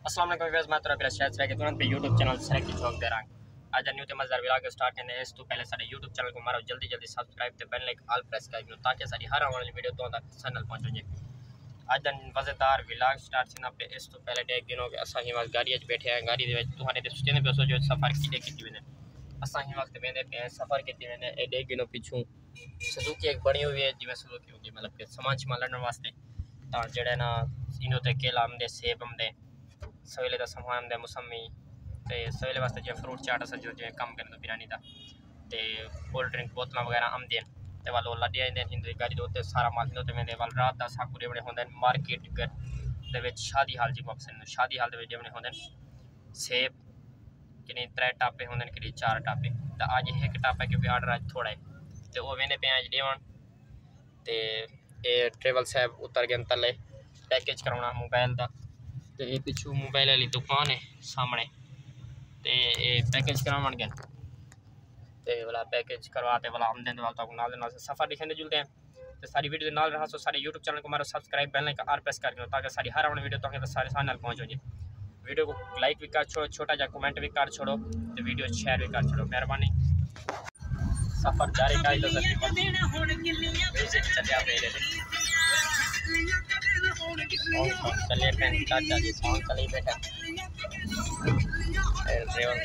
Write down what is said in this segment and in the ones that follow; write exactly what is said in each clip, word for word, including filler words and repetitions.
السلام علیکم ویورز، میں تہاݙا بھرا شاہد سرائیکی، تہاݙے پئے یوٹیوب چینل سرائیکی چوک تے رنگ۔ اڄ دا نیو تے مزیدار ولاگ سٹارٹ کریندے ہیں۔ اس توں پہلے ساݙے یوٹیوب چینل کوں مارو جلدی جلدی سبسکرائب تے بیل آئیکن آل پریس کر ݙیو، تاکہ ساݙی ہر آوݨ والی ویڈیو تہاݙے تک آسانی نال پہنچ ونڄے۔ اڄ دا مزیدار ولاگ سٹارٹ تھیندا پئے۔ اس توں پہلے ݙیکھ گھنو کہ اساں ہی وقت گاڑی اچ ٻیٹھے ہیں، گاڑی دے وچ تہاݙے تے سوچیندے پئے ہوسو جو سفر کیݙے کیتی ویندے۔ اساں ہی وقت ویندے پئے ہیں، سفر کیتی ویندے۔ اے ݙیکھ گھنو پچھوں سوزوکی ہک بݨی ہوئی ہے، جیویں سوزوکی ہوندی ہے، مطلب کہ سامان شمان لݨݨ واسطے۔ تاں جیڑھے نا ایندے اتے کیلا آمدے، سیب آمدے، سویلے دا سامان آمدے، موسمی تے سویلے واسطے جیویں فروٹ چاٹ اساں جو جیویں کم کرنے تو بریانی دا تے کولڈ ڈرنک بوتلاں وغیرہ آمدین تے والو لݙے آئیندے ہن۔ ایندے گاڑی دے اتے سارا مال ایندے اتے ویندے۔ ول رات دا ساکوں ݙیوݨے ہوندن مارکیٹ دے وچ شادی ہال، جیکوں آکھسن شادی ہال دے وچ ݙیوݨے ہوندن سیب، کݙی ترے ٹاپے ہوندن، کݙی چار ٹاپے۔ تاں اڄ ہک ٹاپے کیونکہ آرڈر اڄ تھوڑا ہے تے او ویندے پئے اڄ ݙیوݨ۔ تے اے ڈرائیور صاحب اتر ڳئن تلے، پیکج کراوݨا موبائل دا۔ تے اے پچھوں موبائل والی دکان ہے سامݨے، تے اے پیکج کراوݨ ڳئن۔ تے ولا پیکج کروا تے ولا آمدن تے ولا تہاکوں نال دے نال سفر ݙکھیندے جلدے ہیں۔ تے ساݙی ویڈیو دے نال رہسو، ساݙے یوٹیوب چینل کوں مارو سبسکرائب، بیل آئیکن آل پریس کر ݙیو تاکہ ساݙی ہر آوݨ ویڈیو تہاکوں آسانی نال پہنچ ونڄے۔ ویڈیو کوں لائک وی کر چھوڑو، چھوٹا جیہا کمنٹ وی کر چھوڑو تے ویڈیو شیئر وی کر چھوڑو، مہربانی۔ سفر جاری کر ݙیو ساݙی۔ میوزک چلیا پئے ݙے۔ سانگ چلے پئے، چاچا جی سانگ چلے ٻیٹھے۔ A driver.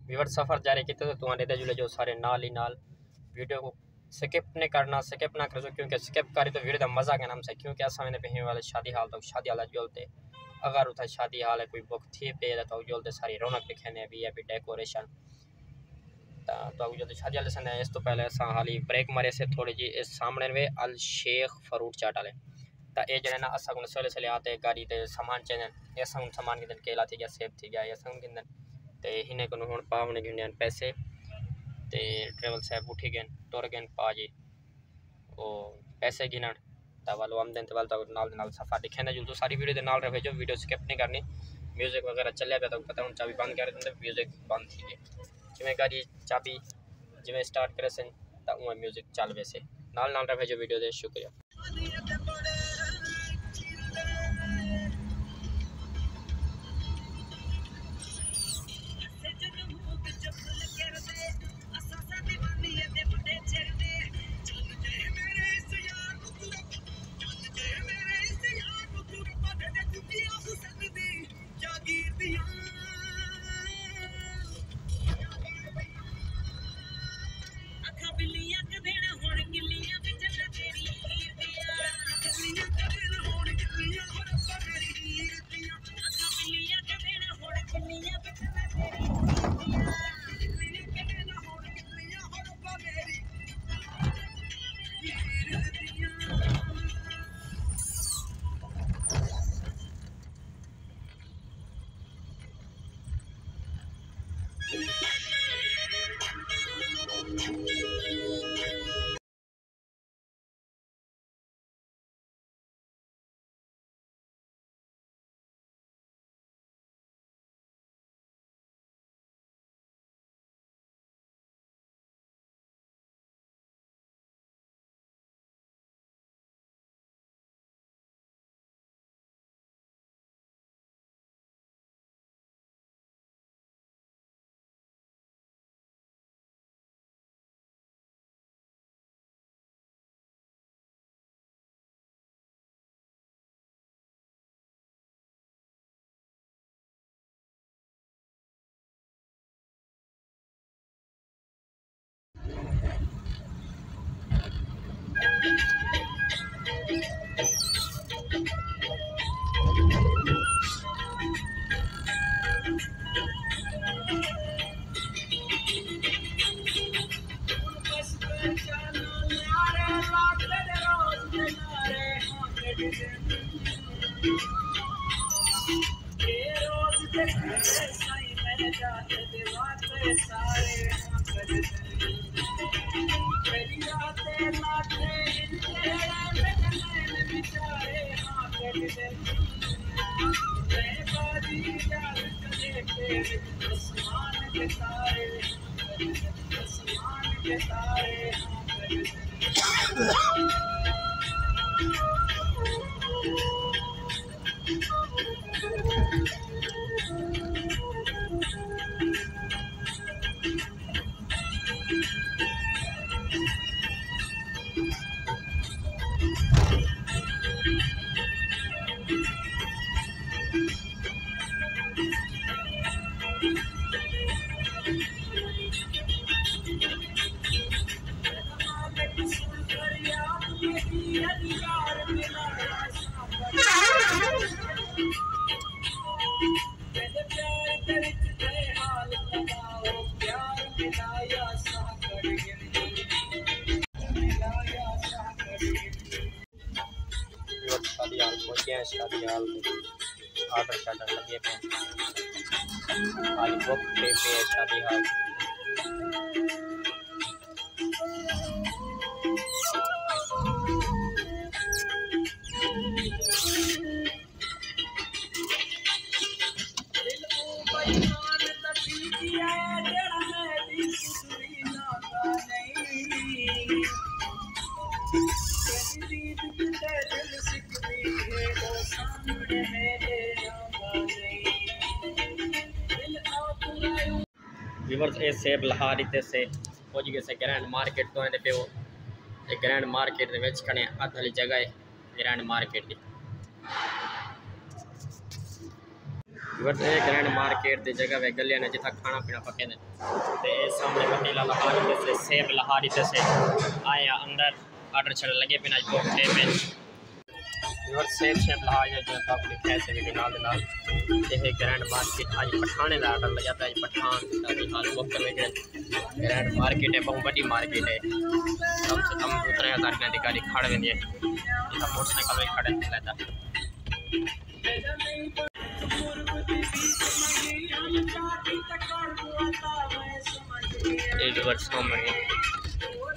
ویور سفر جاری کیتے تو تہاݙے تے جلے جو سارے نال ہی نال ویڈیو کوں سکپ نہیں کرنا، سکپ نہ کرو، کیونکہ سکپ کری تو ویڈیو دا مزہ کائنی آسے، کیونکہ اساں ویندے پئے ہیں والے شادی ہال تک، شادی ہال جلدے۔ اگر اتھاں شادی ہال ہے کوئی بک تھی پئے تاں تہاکوں جلدے ساری رونق ݙکھیندے، وی آئی پی ڈیکوریشن۔ تاں تہاکوں جلدے شادی ہال ݙسیندے۔ اس توں پہلے اساں حالی بریک مارے سے تھوڑی جی، اس سامݨے وے الشیخ فروٹ چاٹ والے۔ تاں اے جیڑھے نا اساں کوں سویلے سویلے آتے گاڑی تے سامان چیندن، اے اساں کوں سامان گھندن، کیلا تھی ڳیا، سیب تھی ڳیا، اے اساں کوں گھندن۔ تے ہنے کنوں ہݨ پا ہݨے گھندے ہن پیسے۔ تے ڈرائیور صاحب اٹھی ڳئن، ٹر ڳئن پا جی او پیسے گھنݨ۔ تاں ول او آمدن تے ول تہاکوں نال دے نال سفر ݙکھیندے جلدوں۔ ساری ویڈیو دے نال رہو جو، ویڈیو سکپ نہیں کرنی۔ میوزک وغیرہ چلیا پیا، تہاکوں پتہ ہݨ چابی بند کر ݙیندے، میوزک بند تھی ڳئے۔ جیویں گاڑی چابی جیویں سٹارٹ کریسن تاں اونویں میوزک چل ویسے۔ نال نال رہو جو ویڈیو دے۔ شکریہ۔ شادی ہال پہنچ گئے ہیں، شادی ہال آرڈر شارڈر لگے پئے۔ آج بک ٹائم پہ ہے شادی ہال۔ ویورز، اے سیب لہا ݙتے سے، پڄ ڳئے سے گرینڈ مارکیٹ۔ تہاݙے پیو اے گرینڈ مارکیٹ دے وچ کھڑے ہیں، ادھ والی جگہ ہے گرینڈ مارکیٹ دی۔ ویورز، اے گرینڈ مارکیٹ دی جگہ وے، گلیاں نے جتھاں کھانا پینا پکیندے۔ تے اے سامݨے پتیلا لہا ݙتے سے، سیب لہا ݙتے سے۔ آئے آں اندر، آرڈر چھڑ لڳے پئے، اڄ بک ٹائم ہے۔ ویورز، سیب شیب لہا یا جیویں تہاکوں ݙکھائے سے ویڈیو نال دے نال۔ اے ہے گرینڈ مارکیٹ، اڄ پٹھاݨے دا آرڈر لڳا پیا، اڄ پٹھاݨ شادی ہال بک کروے ڳئے۔ گرینڈ مارکیٹ ہے، ٻہوں وݙی مارکیٹ ہے، کم سے کم ݙو ترے ہزار رپیاں دی گاݙی کھڑ ویندی ہے۔ اتھاں موٹر سائیکل وی کھڑے علیحدہ۔ اے ویورز، سامݨے،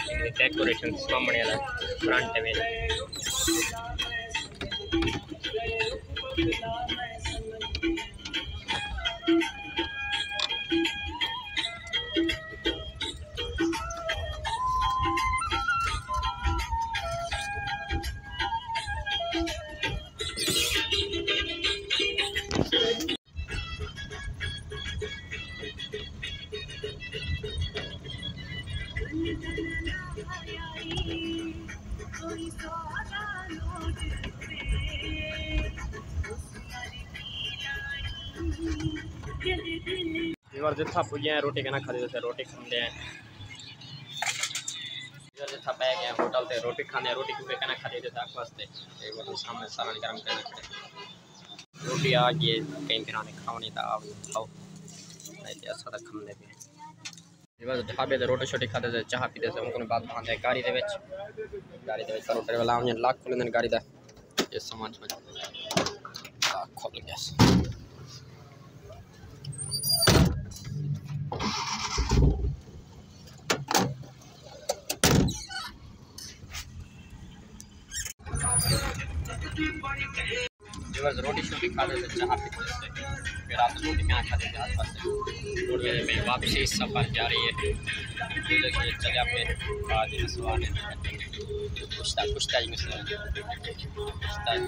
اے ڈیکوریشن سامݨے والا فرنٹ وچ۔ ویور جتھاں پڄے ہیں، روٹی کنا کھادی تے روٹی کھاندے ہیں۔ ویور جتھاں پے گئے ہیں ہوٹل تے روٹی کھاندے ہیں، روٹی کیونکہ کنا کھادی تے تاک واسطے۔ تے ویور سامݨے سالن گرم کرنا کھڑے۔ روٹی آ ڳئی ہے، کہیں بھرا نے کھاوݨی تاں آؤ کھاؤ، نہیں تے اساں تاں کھاندے پئے ہیں۔ بس ڈھابے تے روٹی شوٹی کھادے تے چاہ پیتے تے ان کو بعد بھاندے گاڑی دے وچ، گاڑی دے وچ کرو ٹریول آؤ، لاک کھول لیندے گاڑی دا۔ یہ سامان سمجھ لاک کھل ڳیا۔ ویورز، روٹی شوٹی کھادے تے چاہ پیتے تے پھر رات روٹی کھانا کھادے تے آس پاس۔ روڈ وے پہ واپسی سفر جاری ہے۔ چلیا پہ آج سوال ہے۔ پوچھتا، پوچھتا ہی مسئلہ ہے۔ پوچھتا ہے۔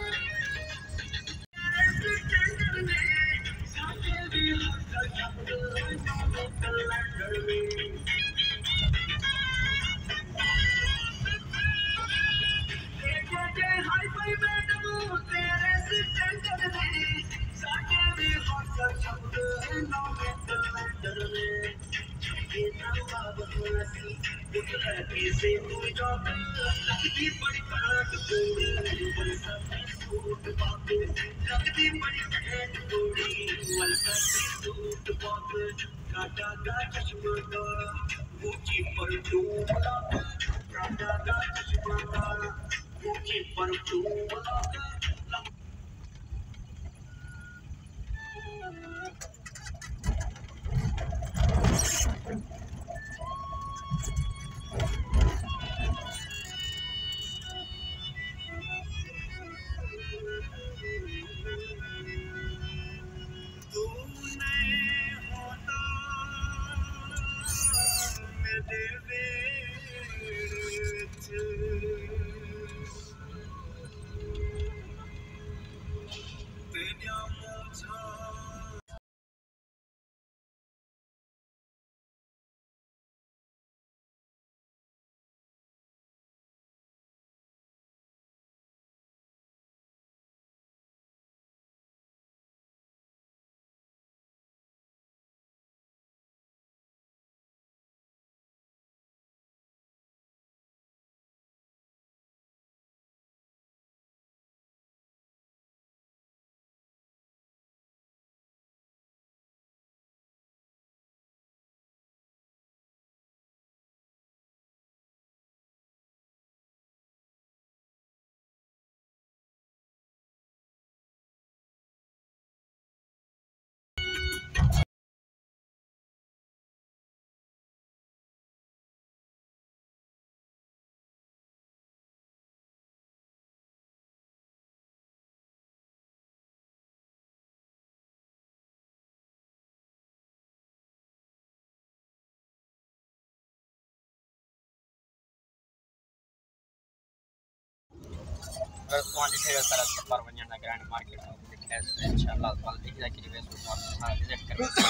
بس تہاں ݙٹھے جو سارا سفر ونڄݨ دا گرینڈ مارکیٹ تک ݙٹھے، انشاءاللہ ول ݙیکھدا کہ ویسوں تہاکوں سارا وزٹ کرویسوں۔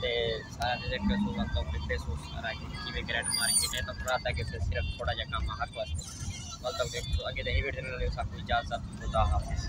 تے سارا وزٹ کرویسوں، ول تہاکوں ݙٹھیسوں سارا کہ کیویں گرینڈ مارکیٹ ہے۔ تاں رات تک صرف تھوڑا جیہا کم ہے ہک واسطے۔ ول تہاکوں ݙیکھسوں اڳے دے ہی ویڈیو نال، ساکوں اجازت، خدا حافظ۔